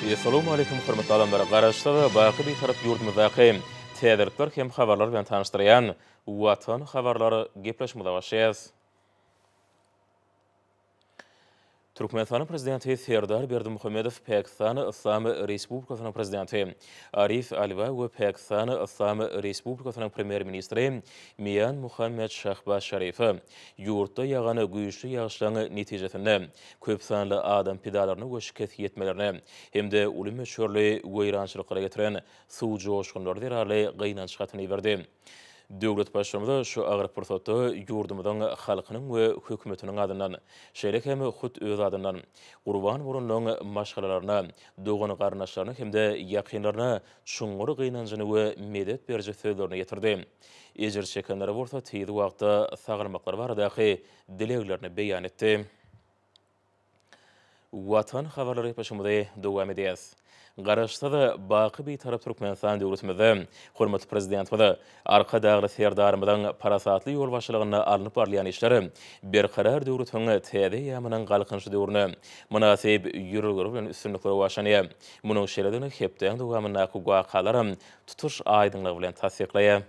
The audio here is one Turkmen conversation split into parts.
Essalawmaleýkum hormatly adamlar! Garaşsyz, baky Bitarap ýurdumyzdaky täzelikler hem habarlar bilen tanyşdyrýan Watan habarlar gepleşigimize başlaýarys. Türkmenistanyň Prezidenti Serdar Berdimuhamedow Pakistan Yslam Respublikasynyň Prezidenti Arif Alwa we Pakistan Yslam Respublikasynyň Premýer-ministri Mian Muhammed Şahbaz Şarife ýurtda ýagan güýçli ýagyşlaryň netijesinde köp sanly adam pidalaryna we şikes ýetmelerine hem-de uly möçberli weýrançylyklara getiren suw joşgunlary zerarly gynanç hatyny iberdi. Döwlet Baştutanymyz şu agyr pursatda ýurdumyzyň halkynyň we hökümetiniň adyndan, şeýle hem hut öz adyndan gurban bolanlaryň maşgalalaryna, dogan-garyndaşlaryna hem-de ýakynlaryna çuňňur gynanjyny we medet beriji sözlerini ýetirdi. Ejir çekenlere bolsa tiz wagtda sagalmaklary baradaky dileglerini beýan etdi. Watan habarlary gepleşigimizi dowam edýäris. Garaşsyz, baky Bitarap Türkmenistan döwletimizde hormatly Prezidentimiz Arkadagly Serdarymyzyň parasatly ýolbaşçylygynda alnyp barylýan işler Berkarar döwletiň täze eýýamynyň Galkynyşy döwründe mynasyp ýörelgeler bilen üstünlikli rowaçlanýar. Munuň şeýledigini hepdäň dowamyndaky wakalar tutuş aýdyňlygy bilen tassyklaýar.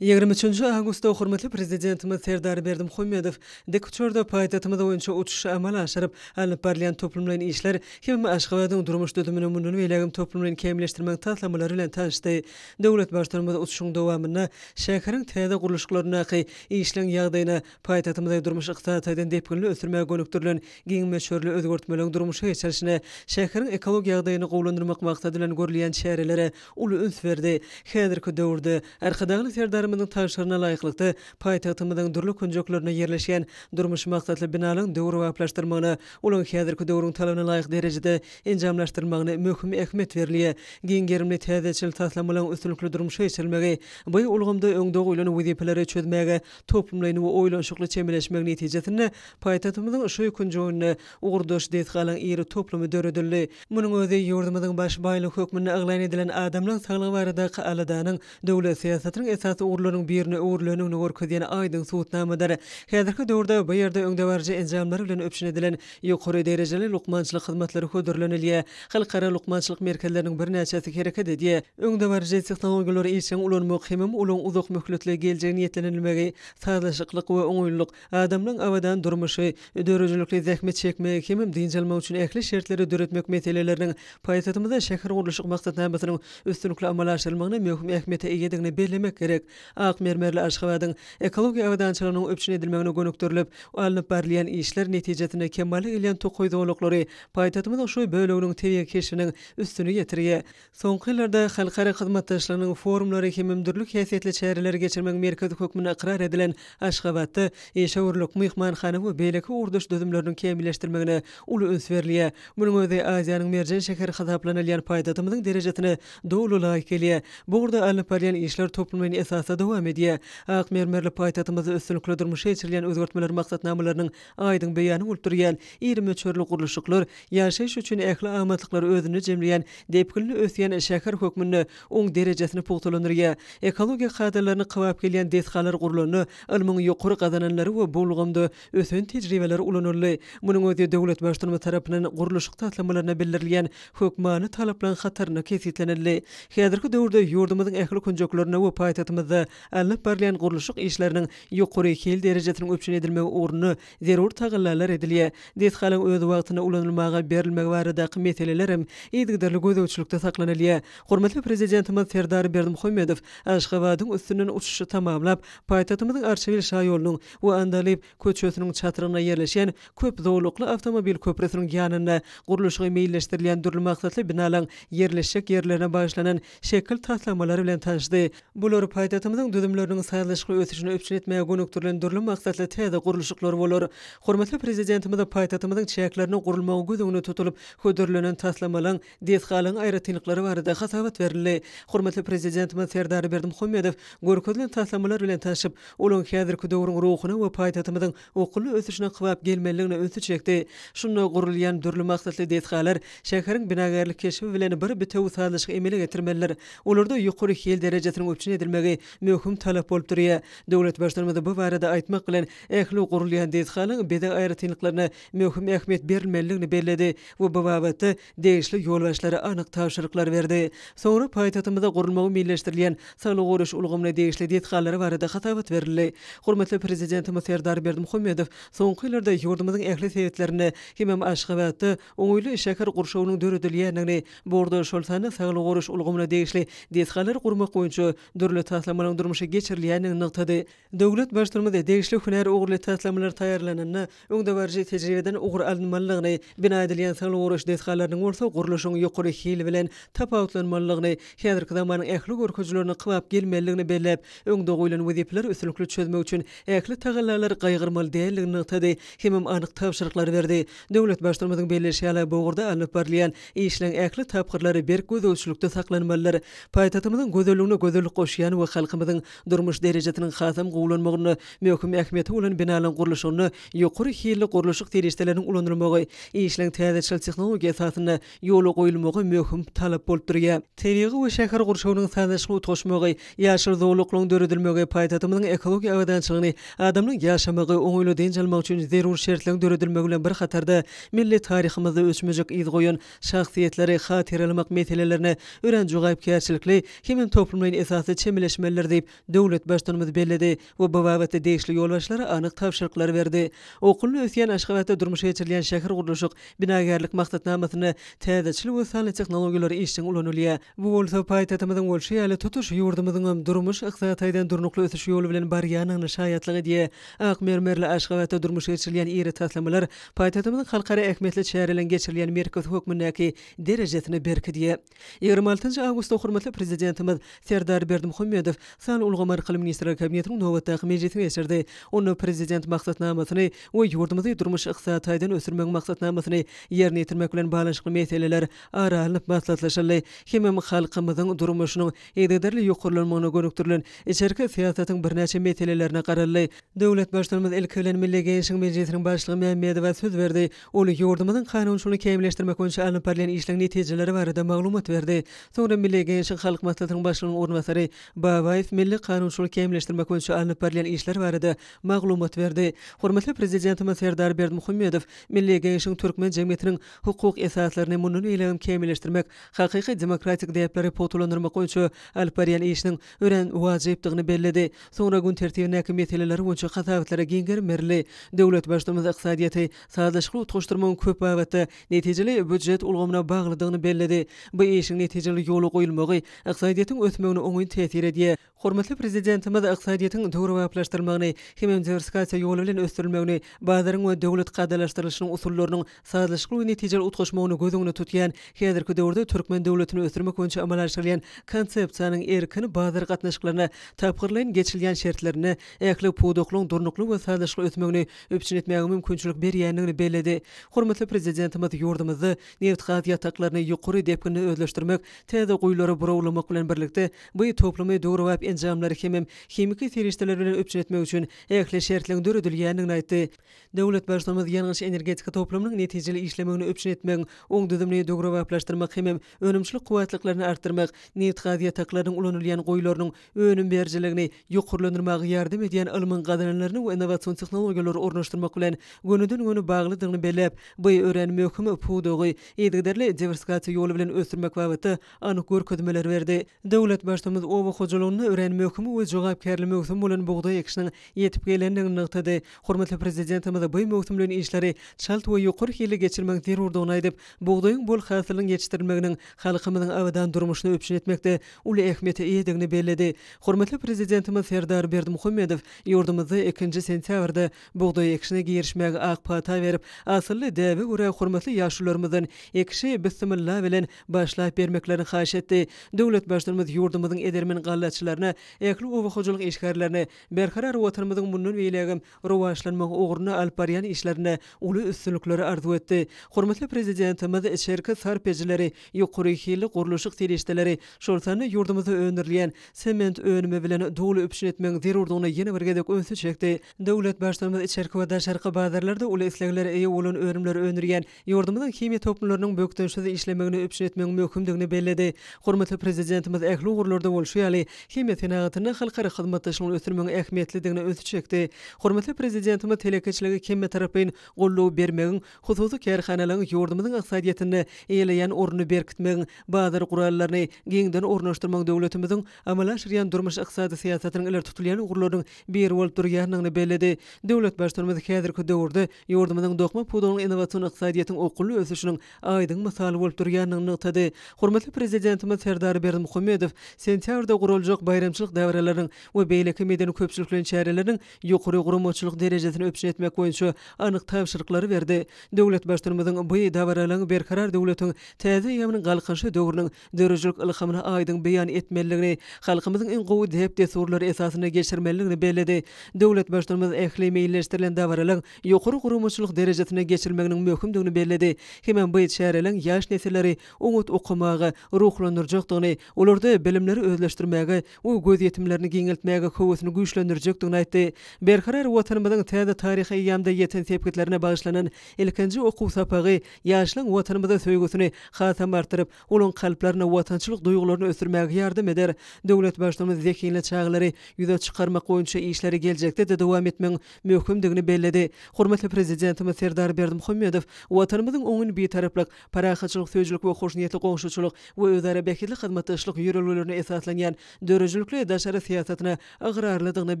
23 awgustda hormatly Prezidentimiz Serdar Berdimuhamedow dikuçarda paýtagtymyz boýunça uçuşy amala aşyryp, alnyp barylýan toplumlaýyn işler hem Aşgabadyň durmuş düzümini mundan beýlägem toplumlaýyn kämilleşdirmegiň taslamalary bilen tanyşdy. Döwlet Baştutanymyz uçuşyň dowamynda şäheriň täze gurluşyklaryndaky işleň ýagdaýyna, paýtagtymyzy durmuş-ykdysady taýdan depginli ösdürmäge gönükdirilen giň möçberli özgertmeleriň durmuşa geçirilişine, şäheriň ekologiýa ýagdaýyny gowulandyrmak maksady bilen görülýän çärelere uly üns berdi. Häzirki döwürde Arkadagly Serdarymyzyň tabşyrygyna laýyklykda, paýtagtymyzyň dürli künjeklerinde ýerleşýän durmuş maksatly binalaryň döwrebaplaşdyrylmagyna, olaryň häzirki döwrüň talabyna laýyk derejede enjamlaşdyrylmagyna möhüm ähmiýet berilýär. Giň gerimli täzeçil taslamalaryň üstünlikli durmuşa geçirilmegi bu ulgamda öňde goýlan wezipeleri çözmäge toplumlaýyn we oýlanyşykly çemeleşmek netijesinde paýtagtymyzyň şu künjeginde ugurdaş desgalaryň iri toplumy döredildi. Munuň özi ýurdumyzyň baş baýlygy hökmünde yglan edilen adamlaryň saglygy baradaky aladanyň döwlet syýasatynyň esasy ugurlarynyň birine öwrülendigini görkezýän aýdyň subutnamadyr. Häzirki döwürde bu ýerde öňdebaryjy enjamlar bilen üpjün edilen ýokary derejeli lukmançylyk hyzmatlary hödürlenilýär. Halkara lukmançylyk merkezleriniň birnäçesi hereket edýär. Öňdebaryjy tehnologiýalary işjeň ulanmak hemem olaryň uzak möhletli geljege niýetlenilmegi, sazlaşyklyk we oňaýlylyk, Adamlaryň abadan durmuşy, döredijilikli zähmet çekmegi hemem dynç almagy üçin ähli şertleri döretmek meseleleriniň paýtagtymyzda şähergurluşyk maksatnamasynyň üstünlikli amala aşyrylmagyna möhüm ähmiýete eýedigini bellemek gerek. Ak mermerli Aşgabadyň ekologiýa abadançylygynyň üpjün edilmegine gönükdirilip alnyp barylýan işler netijesinde kemala gelýän tokaý zolaklary paýtagtymyzyň şu böleginiň tebigy keşbiniň üstüni ýetirýär. Soňky ýyllarda halkara hyzmatdaşlygynyň forumlary hemem dürli häsiýetli çäreleri geçirmegiň merkezi hökmünde ykrar edilen Aşgabatda işewürlik, myhmanhana we beýleki ugurdaş düzümleriniň kämilleşdirilmegine uly üns berilýär. Munuň özi Aziýanyň merjen şäheri hasaplanylýan paýtagtymyzyň derejesine doly laýyk gelýär. Bu ugurda alnyp barylýan işler toplumlaýyn esasda dowam edýär. Ak mermerli paýtagtymyzda üstünlikli durmuşa geçirilýän özgertmeler maksatnamalarynyň aýdyň beýany bolup durýan iri möçberli gurluşyklar ýaşaýyş üçin ähli amatlyklary özünde jemleýän depginli ösýän şäher hökmünde oň derejesini pugtalandyrýar. Ekologiýa kadalaryna kybap gelýän desgalar gurlanda, ylmyň ýokary gazananlary we bu ulgamda ösen tejribeler ulanyldy. Munuň özi döwlet Baştutanymyz tarapyndan gurluşyk taslamalaryna bildirilýän hökmany talaplaryň hatarynda kesgitlenildi. Häzirki döwürde ýurdumyzyň ähli künjeklerinde we paýtagtymyzda alnyp barylýan gurluşyk işleriniň ýokary hil derejesiniň üpjün edilmegi ugrunda zerur tagallalar edilýär. Desgalaryň öz wagtynda ulanylmaga berilmegi baradaky meseleler hem yzygiderli gözegçilikde saklanylýar. Hormatly Prezidentimiz Serdar Berdimuhamedow Aşgabadyň üstünden uçuşy tamamlap, paýtagtymyzyň Arçabil şaýolunyň we Andalyp köçesiniň çatrygynda ýerleşýän köp zolakly awtomobil köprüsiniň ýanynda gurluşygy meýilleşdirilýän dürli maksatly binalaryň ýerleşjek ýerlerine bagyşlanan şekil taslamalary bilen tanyşdy. Bular paýtagtymyzyň düzümleriniň sazlaşykly ösüşini üpjün etmäge gönükdirilen dürli maksatly täze gurluşyklar bolar. Hormatly Prezidentimiz paýtagtymyzyň çäklerinde gurulmagy göz öňünde tutulyp hödürlenen taslamalaryň, desgalaryň aýratynlyklary barada hasabat berildi. Hormatly Prezidentimiz Serdar Berdimuhamedow görkezilen taslamalar bilen tanşyp, olaryň häzirki döwrüň ruhuna we paýtagtymyzyň okgunly ösüşine kybap gelmelidigine ünsi çekdi. Şunda gurulýan dürli maksatly desgalar şäheriň binagärlik keşbi bilen bir bitewi sazlaşyk emele getirmelidir. Olarda ýokary hil derejesiniň üpjün edilmegi. möhüm talap bolup durýar. Döwlet Baştutanymyz bu barada aýtmak bilen, ähli gurulýan desgalaryň bezeg aýratynlyklaryna möhüm ähmiýet berilmelidigini belledi we bu babatda degişli ýolbaşçylara anyk tabşyryklary berdi. Soňra paýtagtymyzda gurulmagy meýilleşdirilýän saglygy goraýyş ulgamyna degişli desgalar barada hasabat berildi. Hormatly Prezidentimiz Serdar Berdimuhamedow soňky ýyllarda ýurdumyzyň ähli sebitlerinde hemem Aşgabatda oňaýly şäher gurşawynyň döredilýändigini, bu ugurda, şol sanda saglygy goraýyş ulgamyna degişli desgalary gurmak boýunça dürli taslamalaryň durmuşa geçirilýändigini nygtady. Döwlet Baştutanymyz degişli hünär ugurly taslamalar taýýarlananda, öňdebaryjy tejribeden ugur alynmalydygyny, bina edilýän saglygy goraýyş desgalarynyň bolsa gurluşygyň ýokary hili bilen tapawutlanmalydygyny, häzirki zamanyň ähli görkezijilerine kybap gelmelidigini belläp, öňde goýlan wezipeleri üstünlikli çözmek üçin ähli tagallalary gaýgyrmaly däldigini nygtady hemem anyk tabşyryklary berdi. Döwlet Baştutanymyzyň belleýşi ýaly, bu ugurda alnyp barylýan işleň ähli tapgyrlary berk gözegçilikde saklanmalydyr. Paýtagtymyzyň gözelligine gözellik goşýan we halkymyzyň durmuş derejesiniň hasam gowulanmagynda möhüm ähmiýeti bolan binalaryň gurluşygynda ýokary hilli gurluşyk serişdeleriniň ulanylmagy, işleň täzeçil tehnologiýa esasynda ýola goýulmagy möhüm talap bolup durýar. Tebigy we şäher gurşawynyň sazlaşykly utgaşmagy, ýaşyl zolaklaryň döredilmegi paýtagtymyzyň ekologiýa abadançylygyny, adamlaryň ýaşamagy, oňaýly dynç almagy üçin zerur şertleriň döredilmegi bilen bir hatarda, milli taryhymyzda öçmejek yz goýan şahsyýetleri hatyralamak meselelerine örän jogapkärçilikli hemem toplumlaýyn esasda çemeleşmelidir diýip, döwlet Baştutanymyz belledi we bu babatda degişli ýolbaşçylara anyk tabşyryklary berdi. Okgunly ösýän Aşgabatda durmuşa geçirilýän şähergurluşyk, binagärlik maksatnamasynda täzeçil we sanly tehnologiýalar işjeň ulanylýar. Bu bolsa paýtagtymyzyň bolşy ýaly, tutuş ýurdumyzyňam durmuş-ykdysady taýdan durnukly ösüş ýoly bilen barýandygyna şaýatlyk edýär. Ak mermerli Aşgabatda durmuşa geçirilýän iri taslamalar paýtagtymyzyň halkara ähmiýetli çäreleriň geçirilýän merkezi hökmündäki derejesini berkidýär. 26 awgustda hormatly Prezidentimiz Serdar Berdimuhamedow sanly ulgam arkaly Ministrler Kabinetiniň nobatdaky mejlisini geçirdi. Onda Prezident maksatnamasyny we ýurdumyzy durmuş-ykdysady taýdan ösdürmegiň maksatnamasyny ýerine ýetirmek bilen baglanyşykly meseleler ara alnyp maslahatlaşyldy hemem halkymyzyň durmuşynyň yzygiderli ýokarlanmagyna gönükdirilen içerki syýasatyň birnäçe meselelerine garaldy. Döwlet Baştutanymyz ilki bilen Milli Geňeşiň Mejlisiniň Başlygy Mämmedowa söz berdi. Ol ýurdumyzyň kanunçylygyny kämilleşdirmek boýunça alnyp barylýan işleň netijeleri barada maglumat berdi. Soňra Milli Geňeşiň Halk Maslahatynyň Başlygynyň orunbasary Babaýew milli kanunçylygy kämilleşdirmek boýunça alnyp barylýan işler barada maglumat berdi. Hormatly Prezidentimiz Serdar Berdimuhamedow Milli Geňeşiň türkmen jemgyýetiniň hukuk esaslaryny mundan beýlägem kämilleşdirmek, hakyky demokratik däpleri pugtalandyrmak boýunça alyp barýan işiniň örän wajypdygyny belledi. Soňra gün tertibindäki meseleler boýunça hasabatlara giň gerim berildi. Döwlet Baştutanymyz ykdysadyýeti sazlaşykly utgaşdyrmagyň köp babatda netijeli býujet ulgamyna baglydygyny belledi. Bu işiň netijeli ýola goýulmagy ykdysadyýetiň ösmegine oňyn täsir edýär. Hormatly Prezidentimiz ykdysadyýetiň döwrebaplaşdyrylmagyny hemem diwersifikasiýa ýoly bilen ösdürilmegini, bazaryň we döwlet kadalaşdyrylyşynyň usullarynyň sazlaşykly we netijeli utgaşmagyny göz öňünde tutýan häzirki döwürde türkmen döwletini ösdürmek boýunça amala aşyrylýan Konsepsiýanyň erkin bazar gatnaşyklaryna tapgyrlaýyn geçilýän şertlerinde ähli pudaklaryň durnukly we sazlaşykly ösmegini üpjün etmäge mümkinçilik berýändigini belledi. Hormatly Prezidentimiz ýurdumyzda nebitgaz ýataklaryny ýokary depginde özleşdirmek, täze guýulary burawlamak bilen birlikde, Bu toplumy döwrebap enjamlar hemem himiki serişdeler bilen üpjün etmek üçin ähli şertleriň döredilýändigini aýtdy. Döwlet Baştutanymyz ýangyç-energetika toplumynyň netijeli işlemegini üpjün etmegiň, oň düzümini döwrebaplaşdyrmak hemem önümçilik kuwwatlyklaryny artdyrmak, nebitgaz ýataklarynyň ulanylýan guýularynyň önüm berijiligini ýokarlandyrmaga ýardam edýän ylmyň gazananlaryny we innowasion tehnologiýalary ornaşdyrmak bilen gönüden-göni baglydygyny belläp, bu örän möhüm pudagy yzygiderli diwersifikasiýa ýoly bilen ösdürmek babatda anyk görkezmeleri berdi. Döwlet Baştutanymyz oba hojalygynda örän möhüm we jogapkärli möwsüm bolan bugdaý ekişiniň ýetip gelendigini nygtady. Hormatly Prezidentimiz bu möwsümleýin işleri çalt we ýokary hilli geçirmegiň zerurdygyny aýdyp, bugdaýyň bol hasylynyň ýetişdirilmeginiň halkymyzyň abadan durmuşyny üpjün etmekde uly ähmiýete eýedigini belledi. Hormatly Prezidentimiz Serdar Berdimuhamedow ýurdumyzda ikinji sentýabrda bugdaý ekişine girişmäge ak pata berip, asylly däbe görä hormatly ýaşulularymyzdan ekişi Bissimylla bilen başlap bermeklerini haýyş etdi. Döwlet Baştutanymyz ýurdumyzyň edermen gallaçylaryna, ähli oba hojalyk işgärlerine Berkarar Watanymyzyň mundan beýlägem rowaçlanmagy ugrunda alyp barýan işlerinde uly üstünlikleri arzuw etdi. Hormatly Prezidentimiz içerki sarp edijileri, ýokary hilli gurluşyk serişdeleri, şol sanda ýurdumyzda öndürilýän sement önümi bilen doly üpjün etmegiň zerurdygyna ýene bir gezek ünsi çekdi. Döwlet Baştutanymyz içerki we daşarky bazarlarda uly isleglere eýe bolan önümleri öndürýän Ýurdumyzyň himiýa toplumlarynyň bökdençsiz işlemegini üpjün etmegiň möhümdigini belledi. Hormatly Prezidentimiz ähli ugurlarda bolşy ýaly, himiýa. senagatynda halkara hyzmatdaşlygyny ösdürmegiň ähmiýetlidigine ünsi çekdi. Hormatly Prezidentimiz telekeçiligi hemmetaraplaýyn goldaw bermegiň, hususy kärhanalaryň ýurdumyzyň ykdysadyýetinde eýeleýän ornuny berkitmegiň, bazar gurallaryny giňden ornaşdyrmagyň döwletimiziň amala aşyrýan durmuş-ykdysady syýasatynyň ileri tutulýan ugurlarynyň biri bolup durýandygyny belledi. Döwlet Baştutanymyz häzirki döwürde ýurdumyzyň dokma pudagynyň innowasion ykdysadyýetiň okgunly ösüşiniň aýdyň mysaly bolup durýandygyny nygtady. Hormatly Prezidentimiz Serdar Berdimuhamedow sentýabrda guraljak baýramçylyk dabaralarynyň we beýleki medeni-köpçülikleýin çäreleriniň ýokary guramaçylyk derejesini üpjün etmek boýunça anyk tabşyryklary berdi. Döwlet Baştutanymyzyň bu dabaralaryň Berkarar döwletiň täze eýýamynyň Galkynyşy döwrüniň döredijilik ylhamyny aýdyň beýan etmelidigini, halkymyzyň iň gowy däp-dessurlary esasynda geçirmelidigini belledi. Döwlet Baştutanymyz ähli meýilleşdirilen dabaralaryň ýokary guramaçylyk derejesinde geçirilmeginiň möhümdigini belledi hemem bu çäreleriň ýaş nesilleri oňat okamaga ruhlandyrjakdygyny, olarda bilimleri özleşdirmäge we gözýetimlerini giňeltmäge höwesini güýçlendirjekdigini aýtdy. Berkarar Watanymyzyň täze taryhy eýýamda ýeten sepgitlerine bagyşlanan ilkinji okuw sapagy ýaşlaryň Watanymyza söýgüsini hasam artdyryp, olaryň kalplarynda watançylyk duýgularyny ösdürmäge ýardam eder. Döwlet Baştutanymyz zehinli çagalary ýüze çykarmak boýunça işleri geljekde-de dowam etmegiň möhümdigini belledi. Hormatly Prezidentimiz Serdar Berdimuhamedow Watanymyzyň oňyn Bitaraplyk, parahatçylyk söýüjilik we hoşniýetli goňşuçylyk we özara bähbitli hyzmatdaşlyk ýörelgelerine esaslanýan döredijilikli daşary syýasatyna ygrarlydygyny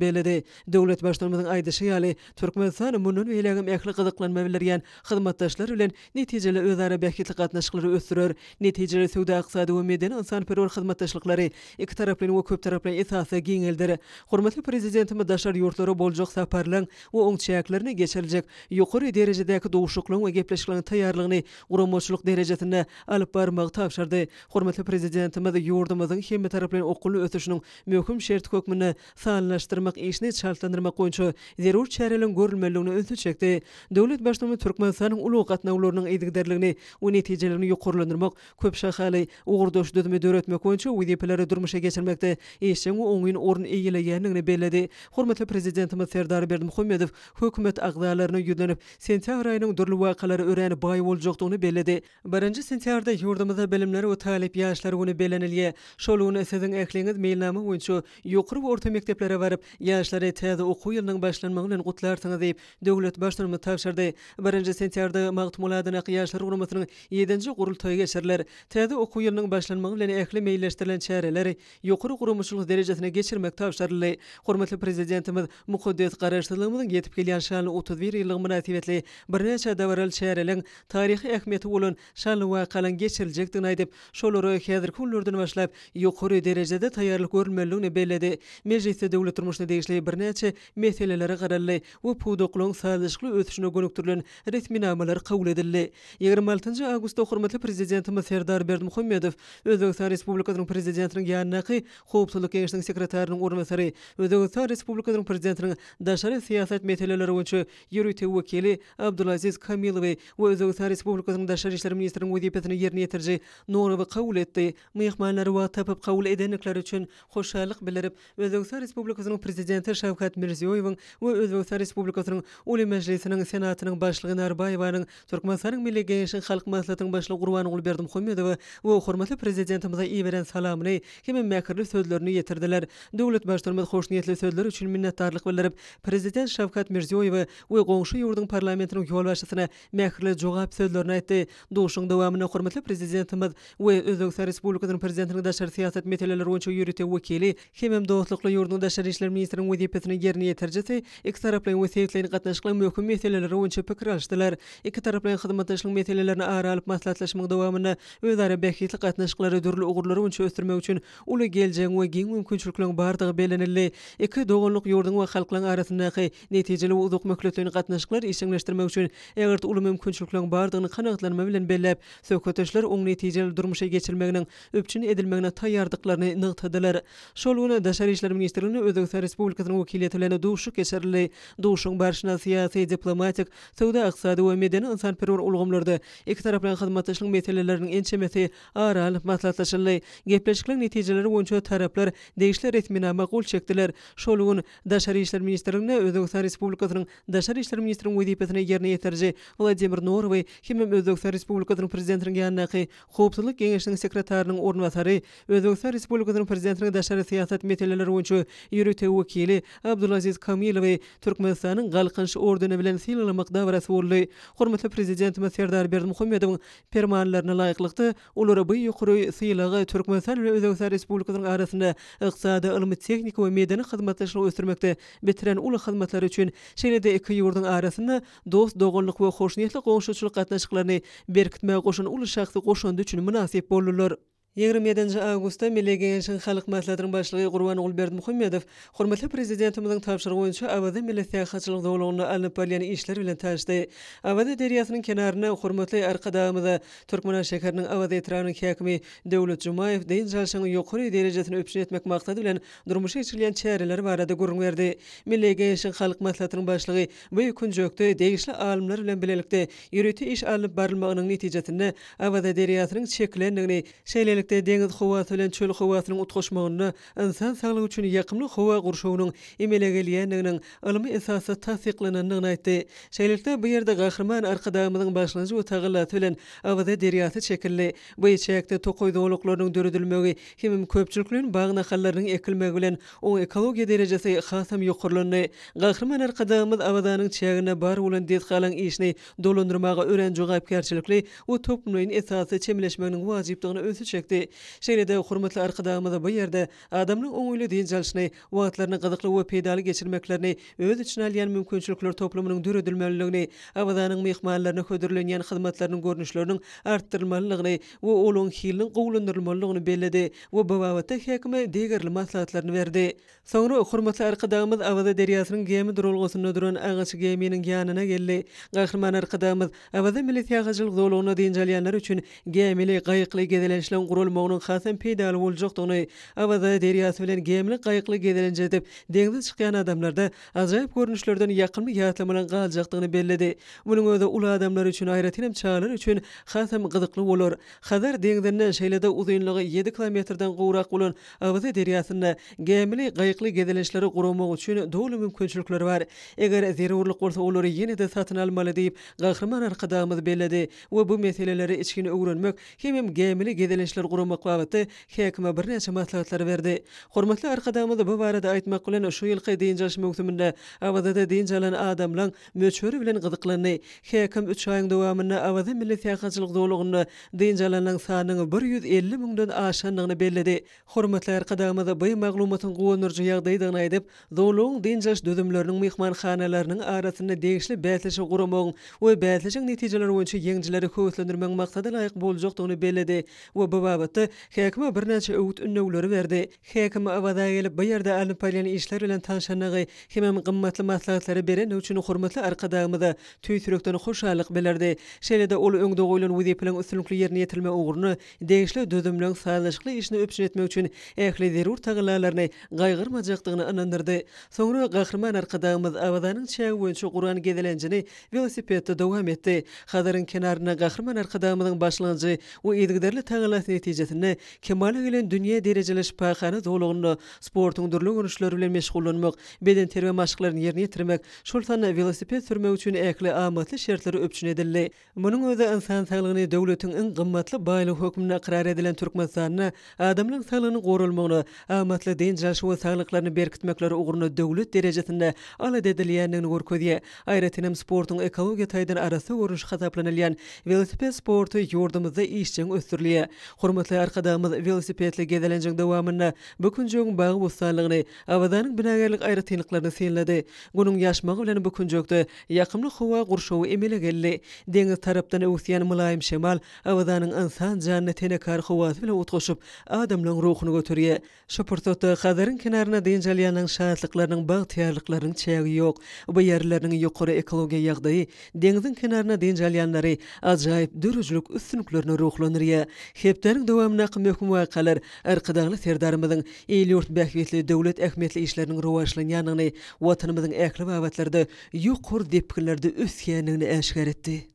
belledi. Döwlet Baştutanymyzyň aýdyşy ýaly, Türkmenistan mundan beýlägem ähli gyzyklanma bildirýän hyzmatdaşlar bilen netijeli özara bähbitli gatnaşyklary ösdürer, netijeli söwda-ykdysady we medeni-ynsanperwer hyzmatdaşlyklary ikitaraplaýyn we köptaraplaýyn esasda giňelder. Hormatly Prezidentimiz daşary ýurtlara boljak saparlaryň we oň çäklerinde geçiriljek ýokary derejedäki duşuşyklaryň we gepleşikleriň taýýarlygyny guramaçylyk derejesinde alyp barmagy tabşyrdy. Hormatly Prezidentimiz ýurdumyzyň hemmetaraplaýyn okgunly ösüşiniň möhüm şerti hökmünde sanlylaşdyrmak işini çaltlandyrmak boýunça zerur çäreleriň görülmelidigine ünsi çekdi. Döwlet Baştutanymyz Türkmenistanyň ulag gatnawlarynyň yzygiderligini we netijeliligini ýokarlandyrmak, köp şahaly ugurdaş düzümi döretmek boýunça wezipeleri durmuşa geçirmekde işjeň we oňyn orun eýeleýändigini belledi. Hormatly Prezidentimiz Serdar Berdimuhamedow Hökümet agzalaryna ýüzlenip, sentýabr aýynyň dürli wakalara örän baý boljakdygyny belledi. Birinji sentýabrda ýurdumyzda Bilimler we talyp ýaşlar güni bellenilýär. Şol gün siziň ähliňiz meýilnama boýunça ýokary we orta mekdeplere baryp, ýaşlary täze okuw ýylynyň başlanmagy bilen gutlarsyňyz diýip, döwlet Baştutanymyz tabşyrdy. Birinji sentýabrda Magtymguly adyndaky Ýaşlar guramasynyň ýedinji gurultaýy geçiriler. Täze okuw ýylynyň başlanmagy bilen ähli meýilleşdirilen çäreleri ýokary guramaçylyk derejesine geçirmek tabşyryldy. Hormatly Prezidentimiz mukaddes Garaşsyzlygymyzyň ýetip gelýän şanly 31 ýyllygy mynasybetli birnäçe dabaraly çäreleriň taryhy ähmiýeti bolan şanly wakalaryň geçiriljekdigini aýdyp, şolara häzirki günlerden başlap ýokary derejede taýýarlyk görülmelidigini belledi. Mejlisde döwlet durmuşyna degişli birnäçe meselelere garaldy we pudaklaryň sazlaşykly ösüşine gönükdirilen resminamalar kabul edildi. 26 awgustda hormatly Prezidentimiz Serdar Berdimuhamedow Özbegistan Respublikasynyň Prezidentiniň ýanyndaky Howpsuzlyk Geňeşiniň sekretarynyň orunbasary, Özbegistan Respublikasynyň Prezidentiniň daşary syýasat meseleleri boýunça ýörite wekili Abdulaziz Kamilowy we Özbegistan Respublikasynyň daşary işler ministriniň wezipesini ýerine ýetiriji Nurowy kabul etdi. Myhmanlary wagt tapyp kabul edendikleri üçin hoşallyk bildirip, Özbegistan Respublikasynyň Prezidenti Şawkat Mirziýoýewiň we Özbegistan Respublikasynyň Oliý Majlisiniň Senatynyň Başlygy Narbaýewanyň Türkmenistanyň Milli Geňeşiniň Halk Maslahatynyň Başlygy Gurbanguly Berdimuhamedowa we hormatly Prezidentimize iberen salamyny hemem mähirli sözlerini ýetirdiler. Döwlet Baştutanymyz hoşniýetli sözler üçin minnetdarlyk bildirip, Prezident Şawkat Mirziýoýewe we goňşy ýurduň parlamentiniň ýolbaşçysyna mähirli jogap sözlerini aýtdy. Duşuşygyň dowamynda hormatly Prezidentimiz we Özbegistan Respublikasynyň Prezidentiniň daşary syýasat meseleleri boýunça ýörite wekili hemem dostlukly ýurduň daşary işler ministriniň wezipesini ýerine ýetirijisi ikitaraplaýyn we sebitleýin gatnaşyklaryň möhüm meseleleri boýunça pikir alyşdylar. Ikitaraplaýyn hyzmatdaşlygyň meselelerini ara alyp maslahatlaşmagyň dowamynda özara bähbitli gatnaşyklary dürli ugurlar boýunça ösdürmek üçin uly geljegiň we giň mümkinçilikleriň bardygy bellenildi. Iki doganlyk ýurduň we halklaryň arasyndaky netijeli we uzak möhletleýin gatnaşyklary işjeňleşdirmek üçin ägirt uly mümkinçilikleriň bardygyny kanagatlanma bilen belläp, söhbetdeşler oň netijeli durmuşa geçirilmeginiň üpjün edilmegine taýýardyklaryny nygtadylar. Şol gün Daşary işler ministrliginde Özbegistan Respublikasynyň wekiliýeti bilen duşuşyk geçirildi. Duşuşygyň barşynda syýasy, diplomatik, söwda-ykdysady we medeni-ynsanperwer ulgamlarda ikitaraplaýyn hyzmatdaşlygyň meseleleriniň ençemesi ara alnyp maslahatlaşyldy. Gepleşikleriň netijeleri boýunça taraplar degişli resminama gol çekdiler. Şol gün Daşary işler ministrliginde Özbegistan Respublikasynyň Daşary işler ministriniň wezipesini ýerine ýetiriji Wladimir Norowy hemem Özbegistan Respublikasynyň Prezidentiniň ýanyndaky Howpsuzlyk geňeşiniň sekretarynyň orunbasary, Özbegistan Respublikasynyň Prezidentiniň daşary. daşary syýasat meseleleri boýunça ýörite wekili Abdulaziz Kamilowy Türkmenistanyň Galkynyş ordeni bilen sylaglamak dabarasy boldy. Hormatly Prezidentimiz Serdar Berdimuhamedowyň Permanlaryna laýyklykda, olara bu ýokary sylagy Türkmenistan bilen Özbegistan Respublikasynyň arasynda ykdysady, ylmy-tehniki we medeni hyzmatdaşlygy ösdürmekde bitiren uly hyzmatlary üçin, şeýle-de iki ýurduň arasynda dost-doganlyk we hoşniýetli goňşuçylyk gatnaşyklaryny berkitmäge goşan uly şahsy goşandy üçin mynasyp boldular. 27 nji awgustda Milli Geňeşiň Halk Maslahatynyň Başlygy Gurbanguly Berdimuhamedow hormatly Prezidentimiziň tabşyrygy boýunça Awaza milli syýahatçylyk zolagynda alnyp barylýan işler bilen tanyşdy. Awaza derýasynyň kenarynda hormatly Arkadagymyza Türkmenabat şäheriniň Awaza etrabynyň häkimi Döwlet Jumaýew dynç alşyň ýokary derejesini üpjün etmek maksady bilen durmuşa geçirilýän çäreler barada gürrüň berdi. Milli Geňeşiň Halk Maslahatynyň Başlygy bu künjekde degişli alymlar bilen bilelikde ýörite iş alnyp barylmagynyň netijesinde Awaza derýasynyň çekilendigini, şeýlelikde, deňiz howasy bilen çöl howasynyň utgaşmagynda ynsan saglygy üçin ýakymly howa gurşawynyň emele gelýändiginiň ylmy esasda tassyklanandygyny aýtdy. Şeýlelikde, bu ýerde Gahryman Arkadagymyzyň başlangyjy we tagallasy bilen Awaza derýasy çekildi. Bu çäkde tokaý zolaklarynyň döredilmegi hemem köpçülikleýin bag nahallarynyň ekilmegi bilen oň ekologiýa derejesi hasam ýokarlandy. Gahryman Arkadagymyz Awazanyň çäginde bar bolan desgalaryň işini dolandyrmaga örän jogapkärçilikli we toplumlaýyn esasda çemeleşmeginiň wajypdygyna ünsi çekdi. Şeýle-de hormatly Arkadagymyz bu ýerde adamlaryň oňaýly dynç alşyny, wagtlaryny gyzykly we peýdaly geçirmeklerini öz içine alýan mümkinçilikler toplumynyň döredilmelidigini, Awazanyň myhmanlaryna hödürlenýän hyzmatlarynyň görnüşleriniň artdyrylmalydygyny we olaryň hiliniň gowulandyrylmalydygyny belledi we bu babatda häkime degerli maslahatlaryny berdi. Soňra hormatly Arkadagymyz Awaza derýasynyň gämi duralgasynda duran agaç gäminiň ýanyna geldi. Gahryman Arkadagymyz Awaza milli syýahatçylyk zolagynda dynç alýanlar üçin gämili, gaýykly gezelençleň guralmagynyň hasam peýdaly boljakdygyny, Awaza derýasy bilen gämili, gaýykly gezelenç edip, deňze çykýan adamlarda ajaýyp görnüşlerden ýakymly ýatlamalaryň galjakdygyny belledi. Munuň özi uly adamlar üçin, aýratynam çagalar üçin hasam gyzykly bolar. Hazar deňzinde, şeýle-de uzynlygy ýedi kilometrden gowrak bolan Awaza derýasynda gämili, gaýykly gezelençleri guramak üçin doly mümkinçilikler bar. Eger zerurlyk bolsa olary ýene-de satyn almaly diýip, Gahryman Arkadagymyz belledi we bu meseleleri içgin öwrenmek hemem gämili gezelençleri guramak babatda häkime birnäçe maslahatlary berdi. Hormatly Arkadagymyz bu barada aýtmak bilen, şu ýylky dynç alyş möwsüminde Awazada dynç alan adamlaň möçberi bilen gyzyklandy. Häkim üç aýyň dowamynda Awaza milli syýahatçylyk zolagynda dynç alanlaryň sanynyň 150 müňden aşandygyny belledi. Hormatly Arkadagymyz bu maglumatyň guwandyryjy ýagdaýdygyny aýdyp, zolagyň dynç alyş düzümleriniň myhmanhanalarynyň arasynda degişli bäsleşigi guramagyň we bäsleşigiň netijeleri boýunça ýeňijileri höweslendirmegiň maksada laýyk boljakdygyny belledi we bu babatda häkime birnäçe öwüt-ündewleri berdi. Häkim Awaza gelip, bu ýerde alnyp barylýan işler bilen tanşandygy hemem gymmatly maslahatlary berendigi üçin hormatly Arkadagymyza tüýs ýürekden hoşallyk bildirdi. Şeýle-de ol öňde goýlan wezipeleriň üstünlikli ýerine ýetirilmegi ugrunda degişli düzümleň sazlaşykly işini üpjün etmek üçin ähli zerur tagallalaryny gaýgyrmajakdygyny ynandyrdy. Soňra Gahryman Arkadagymyz Awazanyň çägi boýunça guran gezelenjini welosipedde dowam etdi. Hazaryň kenarynda Gahryman Arkadagymyzyň başlangyjy we yzygiderli tagallasy netijesinde Kemala gelen dünýä derejeli şypahana zolagynda sportuň dürli görnüşleri bilen meşgullanmak, bedenterbiýe maşklaryny ýerine ýetirmek, şol sanda welosiped sürmek üçin ähli amatly şertler üpjün edildi. Munuň özi ynsan saglygyny döwletiň iň gymmatly baýlygy hökmünde ykrar edilen Türkmenistanda adamlaryň saglygynyň goralmagyna, amatly dynç alşy we saglyklaryny berkitmekleri ugrunda döwlet derejesinde alada edilýändigini görkezýär. Aýratyn hem sportuň ekologiýa taýdan arassa görnüşi hasaplanylýan welosiped sporty ýurdumyzda işjeň ösdürilýär. Hormatly Arkadagymyz welosipedli gezelenjiň dowamynda bu künjegiň bagy-bossanlygyny, Awazanyň binagärlik aýratynlyklaryny synlady. Günüň ýaşmagy bilen bu künjekde ýakymly howa gurşawy emele geldi. Deňiz tarapdan öwüsýän mylaýym şemal Awazanyň ynsan janyna tenekar howasy bilen utgaşyp, adamlaryň ruhuny göterýär. Şu pursatda Hazaryň kenarynda dynç alýanlaryň şatlyklarynyň, bagtyýarlyklarynyň çägi ýok. Bu ýerleriniň ýokary ekologiýa ýagdaýy deňziň kenarynda dynç alýanlary ajaýyp döredijilik üstünliklerine ruhlandyrýar. Hepdäniň dowamyndaky möhüm wakalar Arkadagly Serdarymyzyň il-ýurt bähbitli döwlet ähmiýetli işleriniň rowaçlanýandygyny, Watanymyzyň ähli babatlarda ýokary depginlerde ösýändigini äşgär etdi.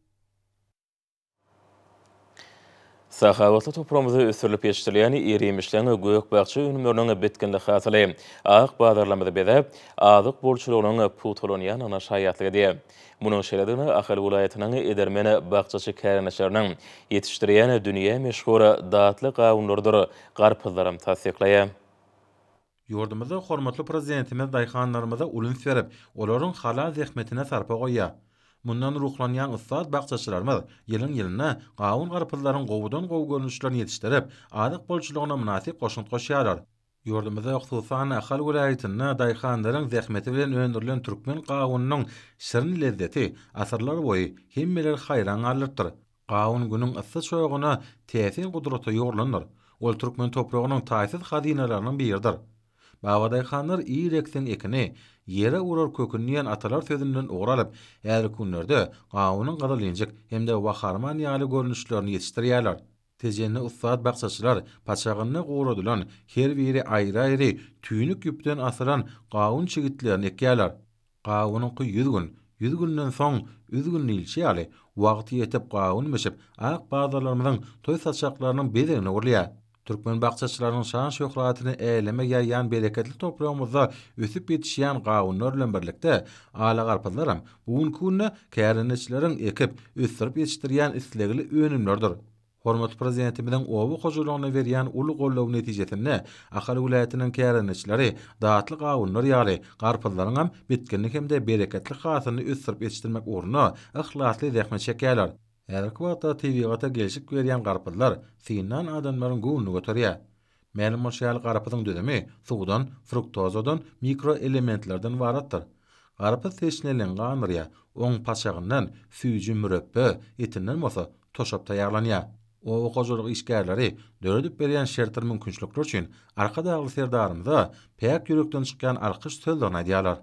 Sahawatly topragymyzda ösdürilip ýetişdirilýän ir-iýmişleň, gök-bakja önümleriniň bitginli hasyly ak bazarlarymyzy bezäp, azyk bolçulygynyň pugtalanýandygyna şaýatlyk edýär. Munuň şeýledigine Ahal welaýatynyň edermen bakjaçy kärendeçileriniň ýetişdirýän dünýä meşhur datly gawunlarydyr garpyzlaram tassyklaýar. Ýurdumyzda hormatly Prezidentimiz daýhanlarymyza uly üns berip, olaryň halal zähmetine sarpa goýýar. Mundan ruhlanýan ussat bakjaçylarymyz ýylyň-ýylyna gawun-garpyzlaryň gowudan-gowy görnüşlerini ýetişdirip, azyk bolçulygyna mynasyp goşant goşýarlar. Ýurdumyzda, hususan-da, Ahal welaýatynda daýhanlaryň zähmeti bilen öndürilen türkmen gawunynyň şirin lezzeti asyrlar boýy hemmeleri haýran galdyrypdyr. Gawun Günüň yssy çoguna täsin gudrata ýugrulandyr. Ol türkmen topragynyň taýsyz hazynalarynyň biridir. Babadaýhanlar Ir ekseň ekini, ýere urar köküni diýen atalar sözünden ugur alyp, häzirki günlerde gawunyň gyzylinjik hem-de waharman ýaly görnüşlerini ýetişdirýärler. Tejenli ussat bakjaçylar paçagynda guradylan, her biri aýry-aýry tüýnük ýüpden asylan gawun çigitlerini ekýärler. Gawunyňky ýüz gün, ýüz günden soň üzgün diýlişi ýaly, wagty ýetip gawun bişip, ak bazarlarymyzyň toý saçaklarynyň bezegine öwrülýär. Türkmen bakjaçylarynyň şan-şöhratyny äleme ýaýýan bereketli topragymyzda ösüp ýetişýän gawunlar bilen birlikde, ala garpyzlaram bu günki günde kärendeçileriň ekip, ösdürip ýetişdirýän islegli önümleridir. Hormatly Prezidentimiziň oba hojalygyna berýän uly goldawy netijesinde Ahal welaýatynyň kärendeçileri datly gawunlar ýaly garpyzlaryňam bitginli hem-de bereketli hasylyny ösdürip ýetişdirmek ugrunda yhlasly zähmet çekýärler. Häzirki wagtda tebigata gelşik berýän garpyzlar synlan adamlaryň göwnüni göterýär. Mälim bolşy ýaly, garpyzyň düzümi suwdan, fruktozadan, mikroelementlerden ybaratdyr. Garpyz teşneligiňi gandyrýar, oň paçagyndan süýji mürepbe, etinden bolsa toşap taýýarlanýar. Oba hojalyk işgärleri döredip berýän şertdir mümkinçilikler üçin Arkadagly Serdarymyza päk ýürekden çykýan alkyş sözlerini aýdýarlar.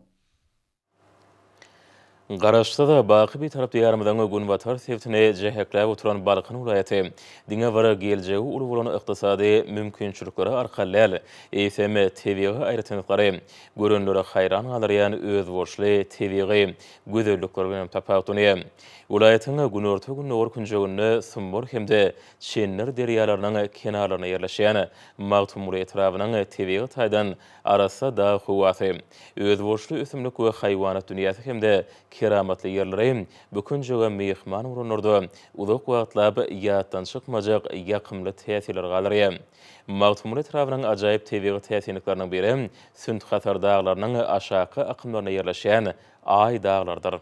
Garaşsyz, baky Bitarap Diýarymyzyň günbatar sebitini jähekläp oturan Balkan welaýaty diňe bir geljegi uly bolan ykdysady mümkinçilikleri arkaly däl, eýsem, tebigy aýratynlyklary, görenleri haýran galdyrýan özboluşly tebigy gözellikleri bilen hem tapawutlanýar. Welaýatyň günorta-gündogar künjeginde Sumbar hem-de Çendir derýalarynyň kenarlarynda ýerleşýän Magtymguly etrabynyň tebigy taýdan Arassa dag howasy, özboluşly ösümlik we haýwanat dünýäsi hem-de keramatly ýerleri bu künjege myhman bolanlarda uzak wagtlap ýatdan çykmajak ýakymly täsirler galdyrýar. Magtymguly etrabynyň ajaýyp tebigy täsinlikleriniň biri Sünt-Hasar daglarynyň aşaky akymlarynda ýerleşýän Aý daglarydyr.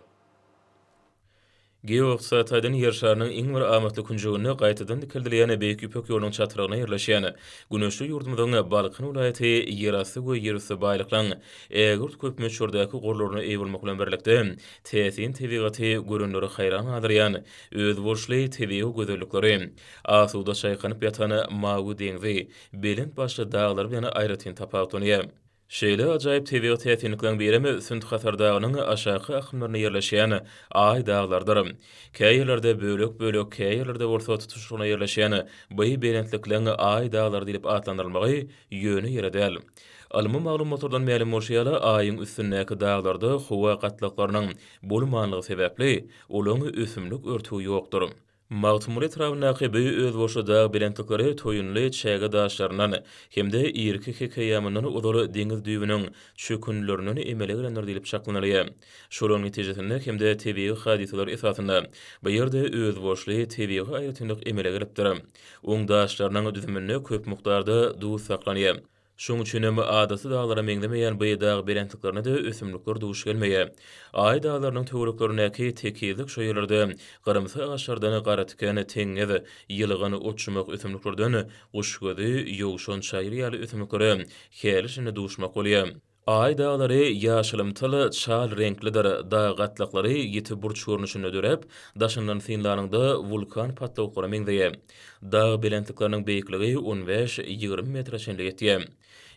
Geoykdysady taýdan Ýer şarynyň iň bir amatly künjeginde gaýtadan dikeldilýän Beýik Ýüpek ýolunyň çatrygynda ýerleşýän güneşli ýurdumyzyň Balkan welaýaty ýerasty we ýerüsti baýlyklaryň ägirt köp möçberdäki gorlaryna eýe bolmak bilen birlikde, täsin tebigaty görenleri haýran galdyrýan özboluşly tebigy gözellikleri, asuda çaýkanyp ýatan mawy deňzi, belent başly daglary bilen aýratyn tapawutlanýar. Şeýle ajaýyp tebigy täsinlikleriň birem Sünt-Hasar dagynyň aşaky akymlarynda ýerleşýän Aý daglarydyr. Kä ýerlerde bölek-bölek, kä ýerlerde bolsa tutuşlygyna ýerleşýän by belentlikleň Aý daglary diýlip atlandyrylmagy ýöne ýere däl. Ylmy maglumatlardan mälim bolşy ýaly, Aýyň üstündäki daglarda howa gatlaklarynyň bolmanlygy sebäpli, olaň ösümlik örtügi ýokdur. Magtymguly etrabyndaky bu özboluşly dag belentlikleri toýunly çäge daşlaryndan hem-de irki hek eýýamyndan ozal deňiz düýbüniň çökündilerinden emele gelendir diýlip çaklanylýar. Şolaryň netijesinde hem-de tebigy hadysalar esasynda bu ýerde özboluşly tebigy aýratynlyk emele gelipdir. Oň daşlarynyň düzüminde köp mukdarda duz saklanýar. Şoň üçinem adaty daglara meňzemeýän bu dag belentliklerinde-de ösümlikler duş gelmeýär. Aý daglarynyň töwereklerindäki tekizlik şo ýerlerde gyrymsy agaçlardan garatiken, teňňez, ýylgyn, otjumak ösümliklerden guşgözi, ýowşan, çaýyr ýaly ösümliklere häli-şindi duşmak bolýar. Aý daglary ýaşylymtyl çal reňklidir, dag gatlaklary ýiti burç görnüşinde döräp, daşyndan synlanyňda wulkan patlawuklara meňzeýär. Dag belentlikleriniň beýikligi on bäş, 20 metre çenli ýetýär.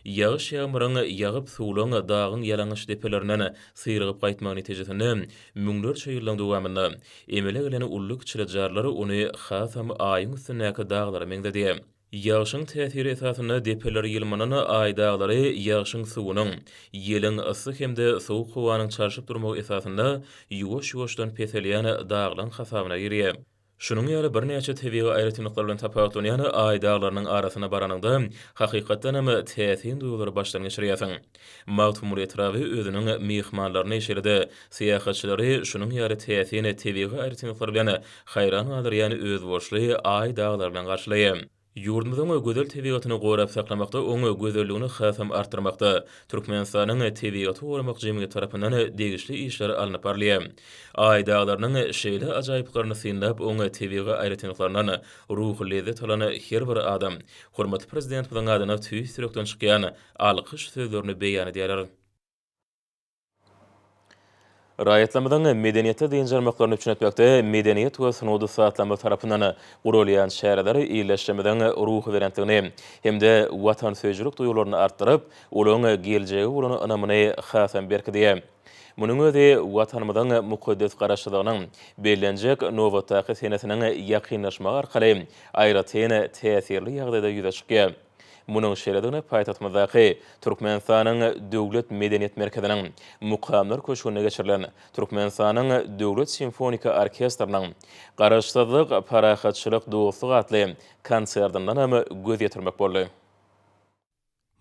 Ýagyş-ýagmyryň ýagyp, suwlaň dagyň ýalaňaç depelerinden syrygyp gaýtmagy netijesinde müňlerçe ýyllaň dowamynda emele gelen ully-kiçili jarlar ony hasam Aýyň üstündäki daglara meňzedýär. Ýagşyň täsiri esasynda depeler ýylmanan Aý daglary ýagşyň suwunyň, ýeliň, yssy hem-de sowuk howanyň çalşyp durmagy esasynda ýuwaş-ýuwaşdan peselýän daglaň hasabyna girýär. Şunuň ýaly birnäçe tebigy aýratynlyklar bilen tapawutlanýan Aý daglarynyň arasyna baranyňda, hakykatdanam täsin duýgulary başdan geçirýärsiň. Magtymguly etraby özüniň myhmanlaryny, şeýle-de syýahatçylary şunuň ýaly täsin tebigy aýratynlyklar bilen haýran galdyrýan özboluşly Aý daglary bilen garşylaýar. Ýurdumyzyň gözel tebigatyny gorap saklamakda, oň gözelligini hasam artdyrmakda Türkmenistanyň Tebigaty goramak jemgyýeti tarapyndan degişli işler alnyp barylýar. Aý daglarynyň şeýle ajaýyplyklaryny synlap, oň tebigy aýratynlyklaryndan ruhy lezzet alan her bir adam hormatly Prezidentimiziň adyna tüýs ýürekden çykýan alkyş sözlerini beýan edýärler. Raýatlarymyzyň medeniýetde dynç almaklaryny üpjün etmekde medeniýet we sungat ussatlarymyz tarapyndan guralýan çäreler ildeşlerimiziň ruhubelentligini hem-de watansöýüjilik duýgularyny artdyryp, olaryň geljege bolan ynamyny hasam berkidýär. Munuň özi Watanymyzyň mukaddes Garaşsyzlygynyň bellenjek nobatdaky senesiniň ýakynlaşmagy arkaly aýratyn täsirli ýagdaýda ýüze çykýar. Munuň şeýledigine paýtagtymyzdaky Türkmenistanyň Döwlet medeniýet merkeziniň Mukamlar köşgünde geçirilen Türkmenistanyň Döwlet simfoniki orkestriniň Garaşsyzlyk, parahatçylyk, dostluk atly konsertindenem göz ýetirmek boldy.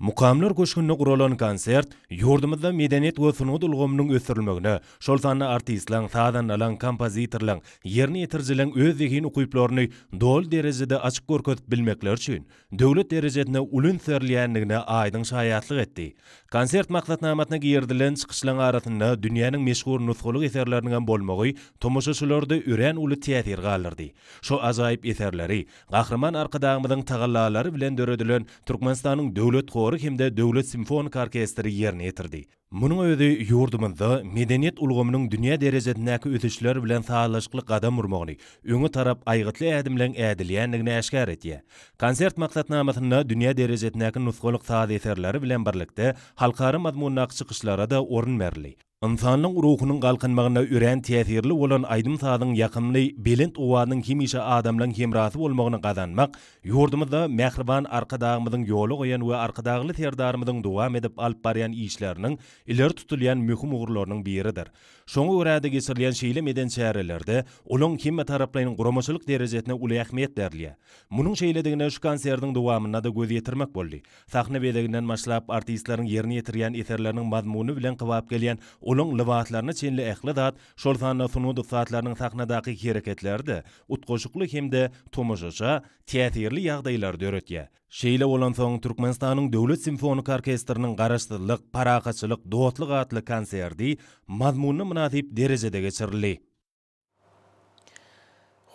Mukamlar köşgünde guralan konsert ýurdumyzda medeniýet we sungat ulgamynyň ösdürilmegine, şol sanda artistleň, sazandalaň, kompozitorlaň, ýerine ýetirijileriň öz zehin-ukyplaryny doly derejede açyp görkezip bilmekleri üçin döwlet derejesinde uly üns berilýändigine aýdyň şaýatlyk etdi. Konsert maksatnamasyna girizilen çykyşlaryň arasynda dünýäniň meşhur nusgalyk eserleriniňem bolmagy tomaşaçylarda örän uly täsir galdyrdy. Şu ajaýyp eserleri Gahryman Arkadagymyzyň tagallalary bilen döredilen Türkmenistanyň Döwlet hory hem-de Döwlet simfonik orkestri ýerine ýetirdi. Munuň özi ýurdumyzda medeniýet ulgamynyň dünýä derejesindäki ösüşler bilen sazlaşykly gadam urmagyny, öňe tarap aýgytly ädimleň ädilýändigini äşgär edýär. Konsert maksatnamasynda dünýä derejesindäki nusgalyk saz eserleri bilen birlikde halkara mazmundaky çykyşlara-da orun berildi. Ynsanyň ruhunyň galkynmagynda örän täsirli bolan aýdym-sazyň ýakymly, belent owazynyň hemişe adamlaň hemrasy bolmagyny gazanmak Ýurdumyzda mähriban Arkadagymyzyň ýola goýan we Arkadagly Serdarymyzyň dowam edip alyp barýan işleriniň ileri tutulýan möhüm ugurlarynyň biridir. Şoňa görä-de geçirilýän şeýle medeni çärelerde olaň hemmetaraplaýyn guramaçylyk derejesine uly ähmiýet berilýär. Munuň şeýledigine şu konsertiň dowamynda-da göz ýetirmek boldy. Sahna bezeginden başlap, artistleriň ýerine ýetirýän eserleriniň mazmuny bilen kybap gelýän olaň lybaslaryna çenli ähli zat, şol sanda sungat ussatlarynyň sahnadaky hereketleri-de utgaşykly hem-de tomaşaça täsirli ýagdaýlary döretýär. Şeýle bolansoň, Türkmenistanyň Döwlet simfonik orkestriniň Garaşsyzlyk, parahatçylyk, dostluk atly konserti mazmunyna mynasyp derejede geçirildi.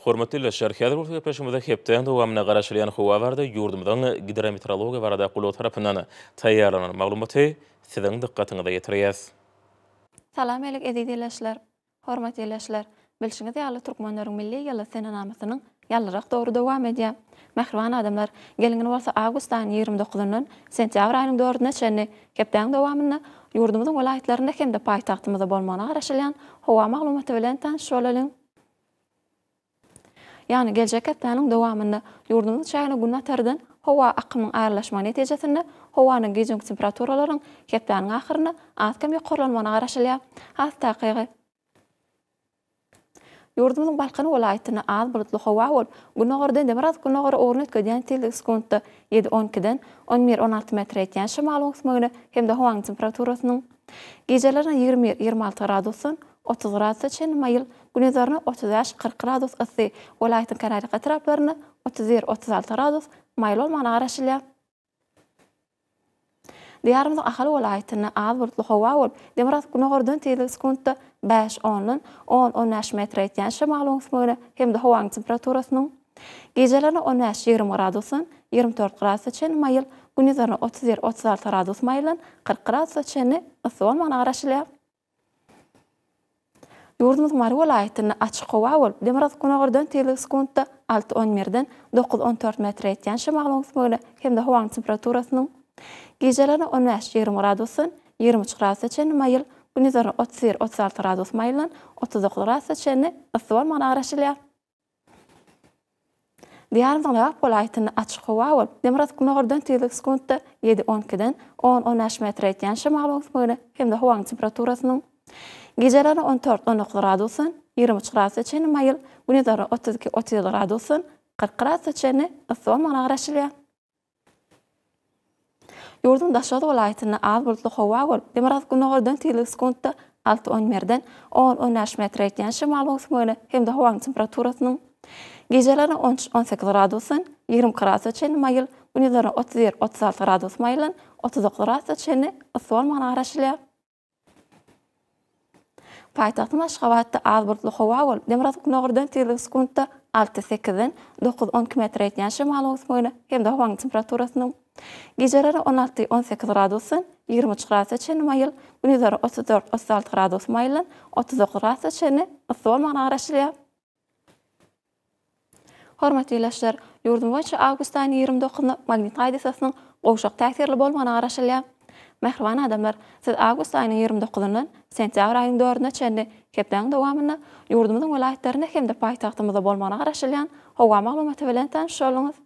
Hormatly ildeşler, häzir bolsa gepleşigimizde hepdäniň dowamynda garaşylýan howa barada ýurdumyzyň Gidrometeorologiýa barada gullugy tarapyndan taýýarlanan maglumaty siziň dykgatyňyza ýetirýäs. Salam elik eziz ildeşler! Hormatly ildeşler! Bilşiňiz ýaly türkmenleriň milli ýyly senenamasynyň ýalyrak döwri dowam edýär. Mähriban adamlar, geliň indi bolsa awgust aýynyň 29 dokuzyndan sentýabr aýynyň dördüne çenli hepdäniň dowamynda ýurdumyzyň welaýatlarynda hem-de paýtagtymyzda bolmagyna garaşylýan howa maglumaty bilen tanyş bolalyň. Ýagny geljek hepdäniň dowamynda ýurdumyzyň çägine günbatardan howa akymynyň aralaşmagy netijesinde howanyň gijeki temperaturalarynyň hepdäniň ahyrynda az-kem ýokarlanmagyna garaşylýar. Has takygy, ýurdumyzyň Balkan welaýatynda az bulutly howa bolup, gündogardan demirgazyk-gündogara ugruny üýtgedýän tizligi sekuntda ýedi on ikiden on bir on alty metre ýetýän şemalyň öwüsmegine hem-de howanyň temperaturasynyň Gijelerine 21, 26 gradusdan 30 gradusa çenli maýyl, gündizlerine 35, 40 gradus yssy, welaýatyň kenarýaka etraplarynda 31, 36 gradus maýyl bolmagyna garaşylýar. Diýarymyzyň Ahal welaýatynda az bulutly howa bolup, demirgazyk-günordan tizligi sekuntda bäş ondan on, on bäş metre ýetýän şemalyň öwüsmegine hem-de howanyň temperaturasynyň Gijelerine on bäş, 20 gradusdan 24 gradusa çenli maýyl, gündizlerine 31, 36 gradus maýyldan 40 gradusa çenli yssy bolmagyna garaşylýar. Ýurdumyzyň Mary welaýatynda açyk howa bolup, demirgazyk-günordan tizligi sekuntda alty, on birden dokuz, on dört metre ýetýän şemalyň öwüsmegine hem-de howanyň temperaturasynyň gijelerine on bäş, 20 gradusdan 23 gradusa çenli maýyl, gündizlerine 31, 36 gradus maýyldan 39 gradusa çenli yssy bolmagyna garaşylýar. Diýarymyzyň Lebap welaýatynda açyk howa bolup, demirgazyk-günordan tizligi sekuntda ýedi, on ikiden on, on bäş metre ýetýän şemalyň öwüsmegine hem-de howanyň temperaturasynyň gijelerine on dört, on dokuz gradusdan 23 gradusa çenli maýyl, gündizlerine 32, 37 gradusdan 40 gradusa çenli yssy bolmagyna garaşylýar. Ýurduň Daşoguz welaýatynda az bulutly howa bolup, demirgazyk-günordan tizligi sekuntda alty, on birden on, on bäş metre ýetýän şemalyň öwüsmegine hem-de howanyň temperaturasynyň. Gijelerine on üç, 18 gradusdan 22 gradusa çenli maýyl, gündizlerine 31, 36 gradus maýyldan 39 gradusa çenli yssy bolmagyna garaşylýar. Paýtagtymyz Aşgabatda az bulutly howa bolup, demirgazyk-günordan tizligi sekuntda alty, sekizden dokuz, 12 metre ýetýän şemalyň öwüsmegine hem-de howanyň temperaturasynyň gijeleri 16, 18 gradusdan 23 gradusa çenli maýyl, gündizleri 34, 36 gradus maýyldan 39 gradusa çenli yssy bolmagyna garaşylýar. Hormatly ildeşler, ýurdumyz boýunça awgust aýynyň 29-na magnit hadysasynyň gowşak täsirli bolmagyna garaşylýar. Mähriban adamlar, siz awgust aýynyň 29-ndan sentýabr aýynyň dördüne çenli hepdäniň dowamynda ýurdumyzyň welaýatlarynda hem-de paýtagtymyzda bolmagyna garaşylýan howa maglumaty bilen tanyş bolduňyz.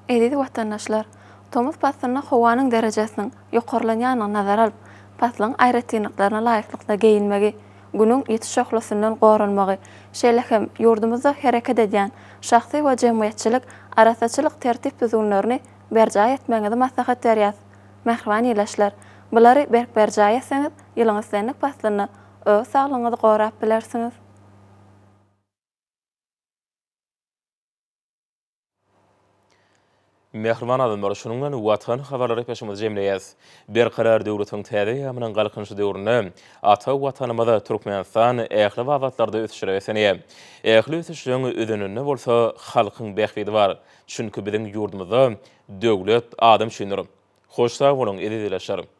Eziz watandaşlar! Tomus paslynda howanyň derejesiniň ýokarlanýandygyny nazara alyp, paslyň aýratynlyklaryna laýyklykda geýinmegi, Günüň ýiti şöhlesinden goranmagy, şeýle hem ýurdumyzda hereket edýän şahsy we jemgyýetçilik arassaçylyk tertip-düzgünlerini berjaý etmegiňizi maslahat berýäs. Mähriban ildeşler! Bulary berk berjaý etseňiz, ýylyň islendik paslynda öz saglygyňyzy gorap bilersiňiz. Mähriban adamlar, şunuň bilen Watan habarlary gepleşigimizi jemleýäs. Berkarar döwletiň täze eýýamynyň Galkynyşy döwründe ata Watanymyz Türkmenistan ähli babatlarda ösüşlere beslenýär. Ähli ösüşleriň özeninde bolsa halkyň bähbidi bar. Çünki biziň ýurdumyzda döwlet adam üçindir. Hoş sag boluň, eziz ildeşler!